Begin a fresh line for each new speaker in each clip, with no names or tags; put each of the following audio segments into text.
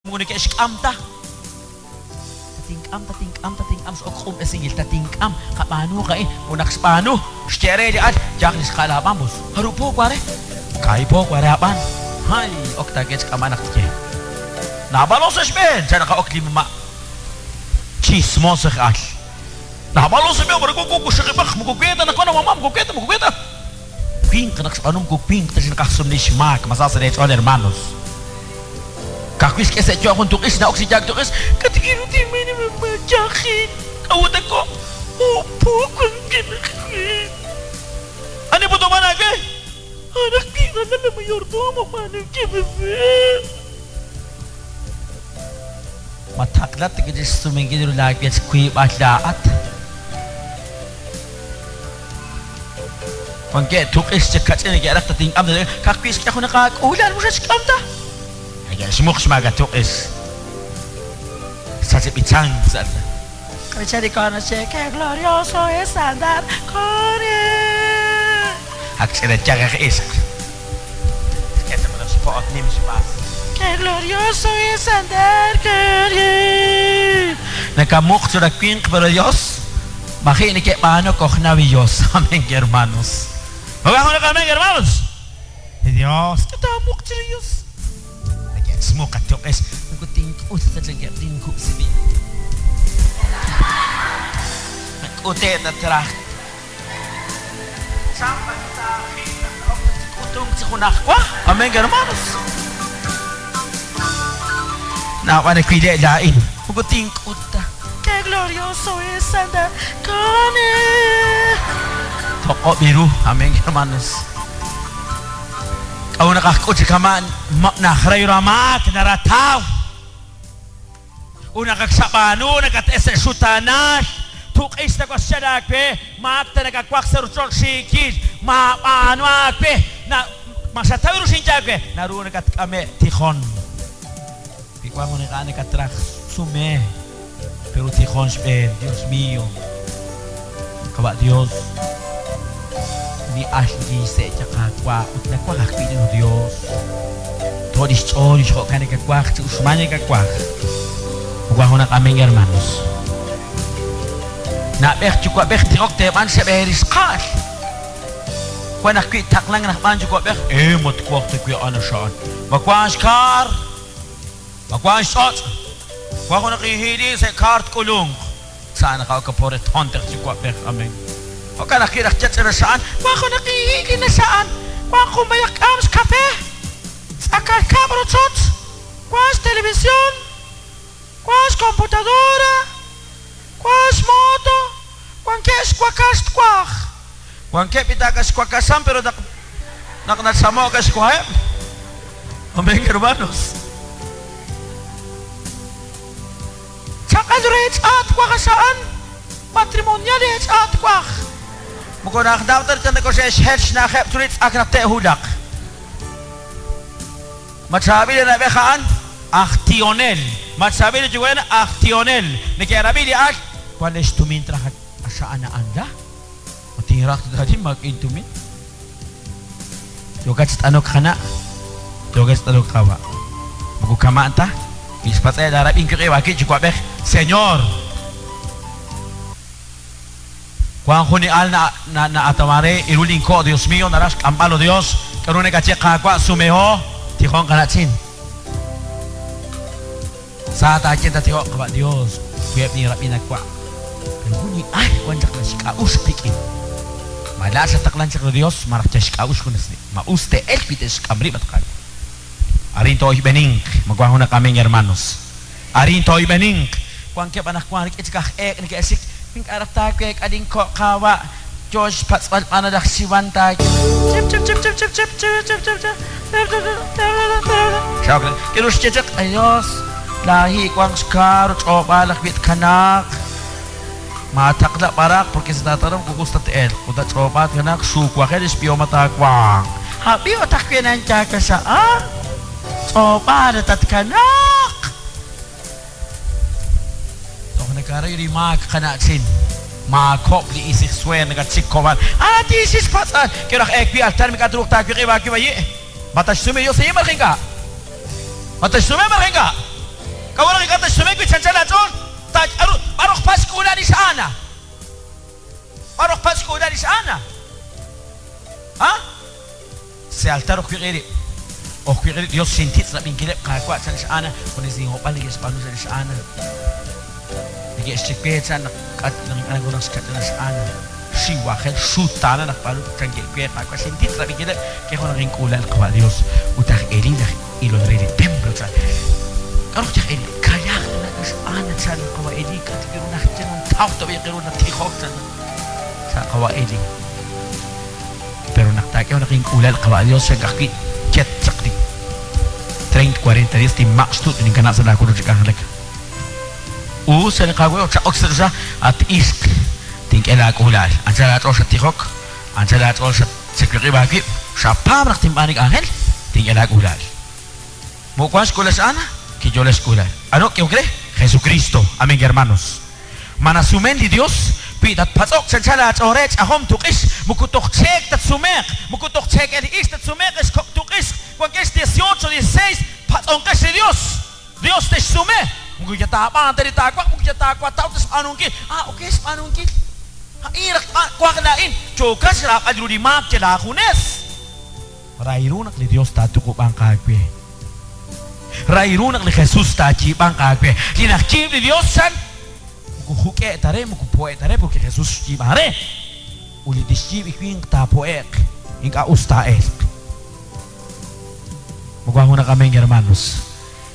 Moko neke'xk'am ta. Tatink'am, tatink'am, tatink'am, x'ok q'unb'esinkil, tatink'am, qab'aanuuq a'in. Ut naq xb'aanu, xye re li al, Yaj li xqa'al aab'an, bus. Jarub' po wa re? Kaahib' po wa re aab'an. Hay, ok taak'e xk'amb'al naq tye. Naab'alo sa' xb'een, chan naq a'ok li mama' chismoso aj al. Naab'alo sa' xb'een, mare wan wuxaqib'aq, moko we ta naq wan a mama', moko we ta, moko we ta. Winq naq xb'aanu moko winq ta chi naqaj sumli xmaak, ma sa sa' leech'ool hermanos. Ka'ajwi' xk'e sa' yo' jun tuq'ix, na'ok chi yaak tuq'ix, Katkiru tinmin mama yajin, k'a'ut ako opo wankin ajwi'. Ani putuman aawe? A'an ajwi' ralal la mayordomo b'aanunkil bebé. Ma taqlat ta chi xsumenkil ru laawech wiib'al laa'at? Wankeb' tuq'ix chik kach'in neke'raj tatink'am ta ka'ajwi' xk'e junaq aak'uula'al moko xatxk'am ta. Neke'xmuq xmaak at tuq'ix. Xsach li b'ichank sa'
Conoce qué glorioso es andar con él.
Ak ch'ina yaj aj ixq. Xk'e ta junaq xpo'ot nim xb'as.
Qué glorioso es andar con él.
Nakamuq chiru winq pero Dios maji' neke'b'aanuk ojnaw Dios. Amén, hermanos. Oga amén, hermanos. Dios, k'e taamuq chiru Dios. Neke'xmuq at tuq'ix. Moko tink'ut ta chankeb' tinkub'si wib'. Nak'ute' ta traj. Champa taajin naq na'ok chaq chi k'utunk chi junajwa. Amén, hermanos. Naab'al nawile' laa'in. Moko tink'ut ta.
Qué glorioso es andar con él.
Toq'ob' iru. Amén, hermanos. K'a'ut naq aj k'ut chi kama' najrey ramaak narataw. Ut naq ak xab'aanu nakat'e sa' xutaanal, tuq'ix ta waxchal aawe, maak ta nakawaj sa' ruuchich'och' xiikil, maab'aanu aawe, na ma xataw ru xinye aawe, naru nakatk'ame' tijon. Wi wan jun ink'a' nakatraj, sume, pero tijon xb'een, Dios mío, Qawa' Dios, li al nikinxse' chaq Qaawa' ut nawaj ajwi' li Dios. To' lix ch'ool lix jo'kan nakawaj chi uxman nakawaj. Wan junaq amén, hermanos. Na'b'ej yuwa'b'ej tijok teeb'an xeb'eerixqa'al. Wan ajwi' taqlank naq b'aan yuwa'b'ej, e matwaj ta wi a'an axa'an. Ma wank xkaar? Ma wank xch'och'? Wan junaq inhiili sa' kaar tk'ulunq. Sa' naqa'ok pore tonteq yuwa'b'ej. Amén. Jo'kan ajwi' naq yach'ina xa'an,
wan junaq inhiili naxa'an, wan jun b'ayaq k'aam xkape, tz'akal kab' rochoch, wan xtelevisión, wan xcomputadora, wan xmoto, wankeb' xwakax twaj.
Wankeb' itaaka xwakaxan pero naq naq naxamo'k xwaheb'. Amén, hermanos.
Chaq'al re ch'aat waj axa'an, matrimonial re ch'aat waj.
Moko najnaw ta chan nakoxe'xhel xna'ajeb' chiru li tz'ak naq te'wulaq. Ma chaab'il li na'b'ej a'an? Aj tionel. Ma chaab'il li yuwa'b'ej aj tionel. Neke'rab'i li al, wan lix tumin traj axa'an a'an la. Ma tinraj ta tatin maak'a' intumin. Yookat chi t'anok qana', yookat chi t'anok qawa'. Moko kama'an ta, kixpatz'e' laarab'in wiq'ib' aawib' yuwa'b'ej, Señor, wan jun li al na na na'atamare iru linko' Dios mío, naraj xk'amb'al, oh Dios, k'aru nakaye Qaawa' sumeho, tijon qana'chin. Sa taaye tatijoq Qawa' Dios, wi eb' linrab'in awa'. Pero jun li al wan chaq naxk'a'uxl qik'in. Ma laa'at xattaqlan chaq li Dios, malaj yal xk'a'uxl junes rib'. Ma us te'elq wi te'xk'am rib' at Qaawa'. Arin too'oyb'eninq, ma wan junaq amén, hermanos. Arin too'oyb'eninq. Wankeb' anaqwan rik'in chik aj eek' neke'xik, Ink'a' raj taaweek'a linko' Qaawa', yo xpatz'b'al b'an laj Xiwan taak'e. K'aru xye chaq? Ay Dios, laahi' wanq xkaar ch'oob'aal ajwi' tkanaaq. Maataqla b'araq porque si taataqla moko us ta te'elq. Ut ach'oob'aal tkanaaq xuwajel li xb'ihomal taawanq.
Ab'i ut ajwi' nanyaakaxa'an, ch'oob'aal tatkanaaq.
Toj nakaray li maak qana'chin. Maakob' li isij sueer nakatxik kob'al. Ana tiixil xpatz'al. K'e raj eek wi' altar mik'a' truuq taawiq'ib' aawib' ayi'. Ma taxsume Dios ayi' malaj ink'a'? Ma taxsume malaj ink'a'? Sa' altar ojwiq'i rib'. Ojwiq'i rib' Dios xintitz' rab'inkileb' Qaawa' chan lix Ana, junes inhob'al neke'xb'aanu chan lix Ana. Neke'xye we chan naq k'at naq ink'a' naru naq xkach'in lix Ana. Xiwajel xutaanal naq b'aanu chan ke'we Qaawa' xintitz' rab'inkileb' ke jun naq ink'uula'al Qawa' Dios ut aj Elí laj ilol re li templo chan. K'aru laj Elí? Kalaaq tana lix Ana chan Qawa' Elí k'at ru naq taw tab'i ru natijok chan chan Qawa' Elí. Pero naq taak'e naq ink'uula'al Qawa' Dios chan ka'ajwi' ket chaq li 30, 40 días tinmaq' xtut' ninkanab' sa' laawochoch chi k'anjelak. Us chan li Qaawa' chaq'ok sa' choxa, at ixq, tink'e laak'uula'al. Anchal aach'ool xattijok, anchal aach'ool xawiq'ib' aawib', xapaab' naq tinb'aanu li k'anjel, tink'e laak'uula'al. Mo wank xk'uula'al x'Ana, kiyo'la xk'uula'al. Ano k'ehok re? Jesucristo. Amén, hermanos. Ma nasumen li Dios? Wi tatpatz'oq chanchal aach'ool re ch'ajom tuq'ix, moko toj cheek tatsumeeq, moko toj cheekel ix tatsumeeq ex kok' tuq'ix, wankex 18, 16, patz'onqex li Dios. Dios texsume. Moko yataab'aan ta li taawaq, moko yataawataw ta xb'aanunkil. Ah, ok xb'aanunkil. A'in raj waj laa'in, yookat xraab'al ru li maak yal aajunes. Ray ru naq li Dios taatuqub'anq aawe. Ray ru naq li Jesús taayiib'anq aawe. Li najyiib' li Dios chan, moko juk'e' ta re, moko po'e' ta re, porque Jesús xyiib'an re. Ut li tixyiib' li winq taapo'e'q, ink'a' us taa'elq. Moko wan junaq amén, hermanos.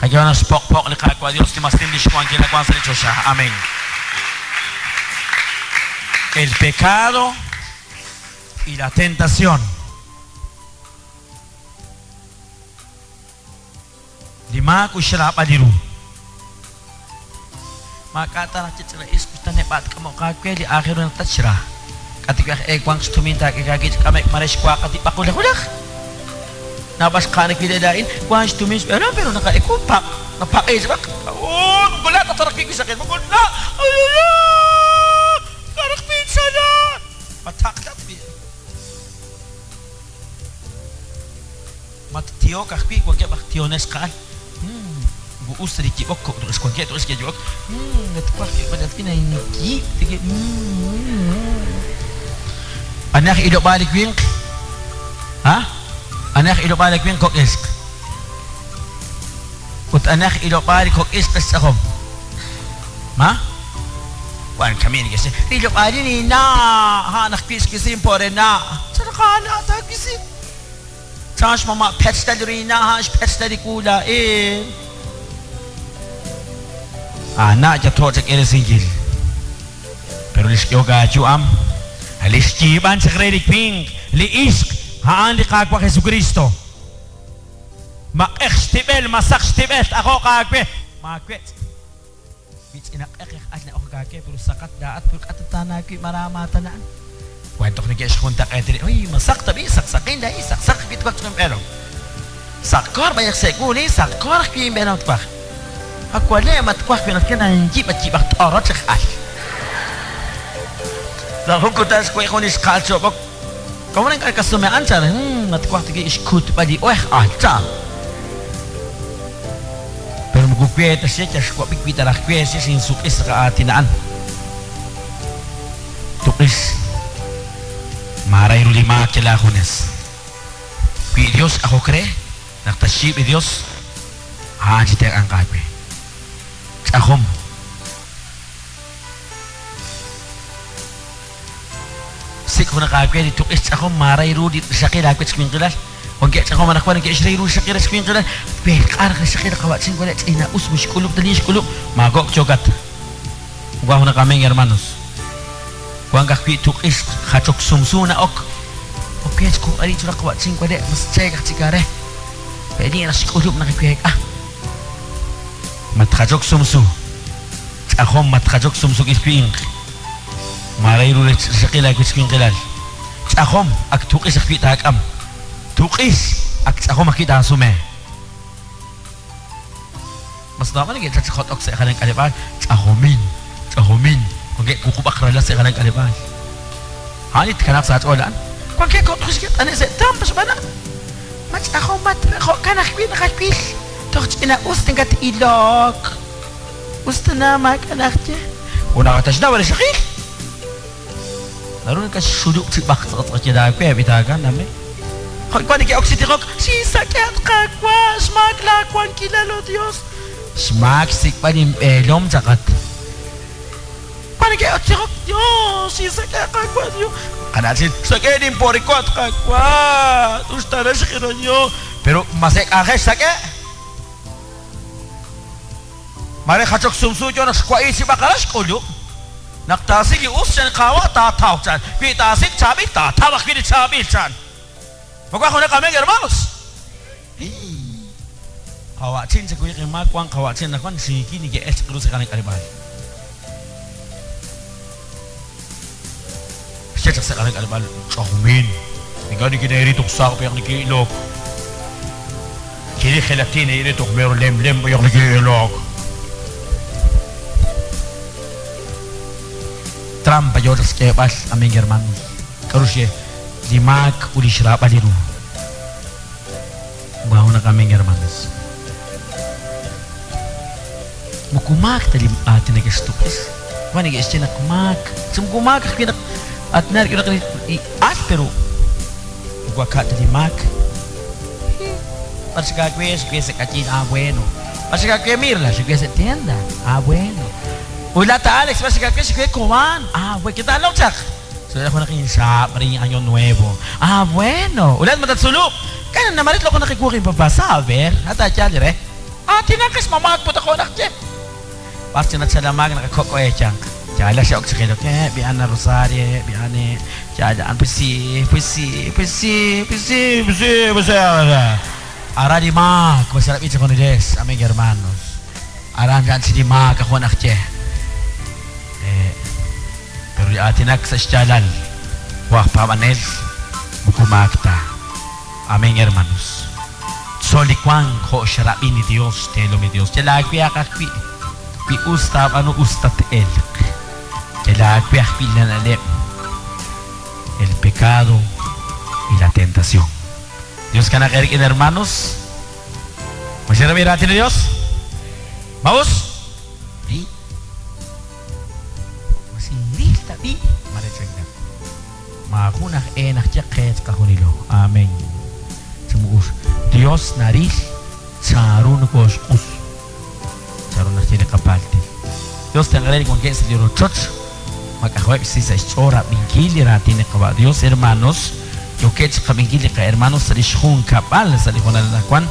Qayehaq naq xpoq'poq' li Qaawa' Dios li mas nim lix wankil nawank sa' li choxa. Amén. El pecado y la tentación. Li maak ut xraab'al li ru. Maak'a' ta naq ch'ina ixq ut ta neb'a' tk'amoq aawe li aajel ru naq tatxra. K'atik aj e wanq xtumin taak'e aawib' chi k'ame'k mare xwaaqat li b'aqul wulaj. Naab'al xqa'an wi' laa'in wank xtumin xb'eelom pero naqa'eku paq' napaq'e xb'aq. Oh, moko laa'at tataraq wi' wixaqil, moko la' karaq pinchala. Mataqlat bi'. Mattiok ajwi' wankeb' aj tionel xqa'al. Moko us ta li yib'ok kok' tuq'ix wankeb' tuq'ix ke'yib'ok. Natwaj k'eeb'al ajwi' nayiib' tiki. Ani aj ilob'aal li winq? Ha? Ani aj ilob'aal li winq kok' ixq? Ut ani aj ilob'aal li kok' ixq xch'ajom? Ma? Wan kami neke'xye, Rilob'aalin inna', a'an ajwi' xwisi po re na'. Chan qaana' taawisi. Chan xmama' pechta li ru inna', a'an xpechta li wu laa'in. Aana' yatho' chak'iresinkil. Pero li xk'ehok aayu'am, li xyiib'an chaq re li winq, li ixq, a'an li Qaawa' Jesucristo. Maq'ej xtib'el, masaq xtib'el, t'ajoq aawe, maawetz'. Mich'ina q'eq aj al na'ok aake, pero saqat laa'at, pero k'ata taanaawi' mara maatana'an. Wan toj neke'xjuntaq'eet rib', uy, masaq tab'i', saqsaqin laa'in, saqsaq ajwi' twaj choq' inb'eelom. Saqkoor b'ayaq se'wu li, saqkoor ajwi' inb'eelom twaj. Awale' ma twaj wi' naq nanyib' at yib'aj t'oroch aj al. Sa' jun kutan xwe' jun li xqa'al cho'b'ok. ¿Cómo ink'a' kasume'an chan? Ma twaj tiki xkutb'al li oej al chan. Pero moko we ta xye yal xwab'i wi' ta raj we xye xinsuk'is raqa'aatina'an. Tuq'ix. Maaray ru li maak yal aajunes. Wi Dios ajok re, naq taxyiib' li Dios, a'an chi tenq'anq aawe. Ch'ajom. Sik' junaq aawe li tuq'ix ch'ajom maaray ru li xaqil aawe chwinqilal. Wankeb' ch'ajom anaqwan neke'xray ru xaqil rech winqilal. Weelq'arq li xaqil qawa'chin wale' ch'ina us mixk'ulub' ta li xk'ulub'. Maakok' chokat. Wan junaq amén, hermanos. Wank ajwi' tuq'ix jachok sumsu na'ok. Ok xk'ub'ari churaq qawa'chin wale' mas cheek aj chik are. Pe'li naq xk'ulub' naq week'a. Matjachok sumsu. Ch'ajom matjachok sumsu k'il winq. Maaray ru rech xaqil aawe chwinqilal. Ch'ajom ak tuq'ix ajwi' taak'am. Tuq'ix ak ch'ajom ajwi' taasume. Mas naab'al neke'chal chi jot'ok sa' jalan k'aleb'aal, ch'ajomin, ch'ajomin, wankeb' wuqub'aq ralal sa' jalan k'aleb'aal. A'an li tkanaaq sa' aach'ool a'an. Wankeb' kok' tuq'ix ke't'ane' sa' tampa xb'aan naq ma ch'ajomat jo'kan ajwi' naqawil toj ch'ina-us nakat'ilok. Us tana maak'a' najye. Ut naqataxnaw li xaqil. Naru nakaxxulub' chi b'aq tz'aqtz'aqil aawe, b'itaakan, amén. Jo'wan neke'ok chi tijok, Xinsak'e, at Qaawa', xmaak laawankilal, oh Dios. Xmaak xsik'b'al inb'eelom chaqat. Wan neke'ok chi tijok, Dios, xinsak'e, Qaawa', Dios. Qana'chin, xsak'e linporiko, at Qaawa', uxtaana xqirayo. Pero ma se' k'anjel xsak'e? Mare jachok sumsu yo naq xwa'i chi b'aqara xk'ulub'. Naq taasik' li us chan li Qaawa' taataw chan. Wi taasik' chaab'il taataw ajwi' li chaab'il chan. Ma wank junaq amén hermanos? Qawa'chin chakuyaq inmaak wank qawa'chin anaqwan xiikil neke'elk chaq ru sa' qanak'aleb'aal. Xye chaq sa' qanak'aleb'aal ch'ojmin. Ink'a' nikineeril toj saaj b'ayaq neke'ilok. Chirix gelatina ire toj mero lemlem b'ayaq neke'ilok. Trampa yoo chaq xk'eeb'al, amén hermanos. K'a'ru xye? Li maak ut li xraab'al li ru. Wank amén hermanos. Moko maak ta li aatin neke'xtuq'is. Wan neke'xye naq maak. Chi moko maak ajwi' naq aatinak rik'in junaq li al, pero moko aka' ta li maak. B'ar xik aawe? Xik we sa' k'ayiil. Ah, bueno. B'ar xik aawe, Mirla? Xik we sa' tienda. Ah, bueno. Ut laa'at, Alex, b'ar xik aawe? Xik we Cobán. Ah, bueno. ¿Qué tal, chaq? Xwulak junaq inxaab' re Año Nuevo. Ah, bueno. Ut laa'at ma tatsulub'? K'a' namarit loq'on naq iwuq inpapá. Saber. At aayaal re. Aatinanqex ma maak put jo' naq ye. B'ar chi nachalamaak naq kok' eeyanq. Yaala xe'ok chi jilok. Eh, bi Ana Rosario, eh, bi Ane. Yaala, an, pues sí, pues sí, pues sí, pues sí, pues sí, pues sí. Aran li maak, ma xerab'i chejunilex. Amén, hermanos. Aran chan chi li maak jo' naq ye. Eh, pero li aatinak sa' xyaalal, jo' aj paab'anel, moko maak ta. Amén, hermanos. Tzol li wank jo' xrab'in li Dios, xteelom li Dios. Yal aawehaq ajwi', wi us taab'aanu, us tat-elq. Yal aawe ajwi' la na'leb', el pecado y la tentación. Dios kanaq eerik'in, hermanos. Ma xerab'i raatin li Dios? Ma us? Ma xinril tab'i'? Mare chankan. Maajun aj e naq ye qe chiqajunilo. Amén. Chi mu'ux. Dios naril chanru nokooxq'us. Chanru naxye li qapaltil. Dios tenq'a re li wankeb' sa' li rochoch. Mak'ajweb' xsi sa' xch'ool rab'inkil li raatin li Qawa' Dios. Hermanos, yookeb' chiqab'inkil li qahermanos sa' lix junkab'al sa' li hoonal anaqwan.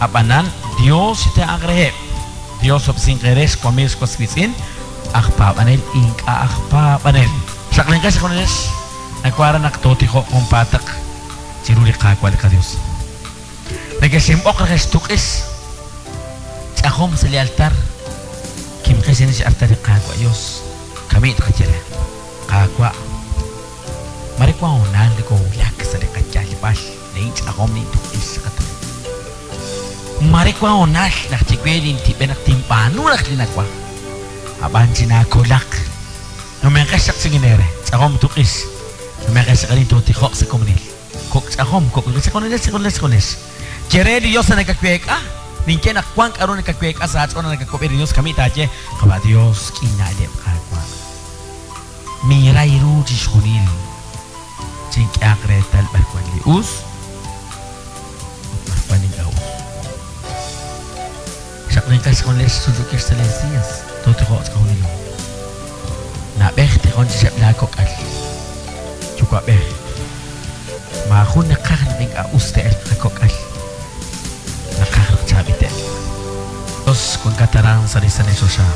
A'b'anan, Dios xtenq'anq reheb'. Dios ob'sinq eere xwamiiw xwas wiitz'in, aj paab'anel ink'a' aj paab'anel. Xaqlinqex chejunilex, nawaj raj naq tootijoq junpaataq chiru li Qaawa' li qaDios. Nekexinb'oq raj ex tuq'ix ch'ajom sa' li altar, kimqex chirix x'artal li Qaawa' Dios, kami' tqaye re, Qaawa', mare wan hoonal nokowulak sa' li qayalb'al, lein ch'ajom lintuq'ix chaqat. Mare wan hoonal naq chiwe lintib'el naq tinb'aanu raj li nawaj, a'b'an chinaakolaq. Numenqex chaq chikin eere, ch'ajom tuq'ix. Numenqex chaq arin tootijoq sa' komonil. Kok' ch'ajom, kok' chejunilex, chejunilex, chejunilex. Ye re li Dios nakaweek'a, ninye naq wan k'a'ru nakaweek'a sa' aach'ool naq nakakub'e li Dios kami' taaye, Qawa' Dios, k'i na'leb' Qaawa'. Minray ru chixjunil. Chink'ehaq reetal b'ar wan li us ut b'ar wan ink'a' us. Xaqlinqex chejunilex chunchukex sa' lee sillas, tootijoq chiqajunilo. Na'b'ej tijon chixeb' laa kok'al. Yuwa'b'ej, maajun naqaj naq ink'a' us te'elq qakok'al. Naqaj naq chaab'il te'elq. Dios, wankat aran sa' li santil choxa.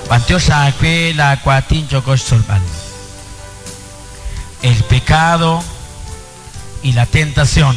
B'antiox aawe laa waatin yooko xtzolb'al. El pecado y la tentación.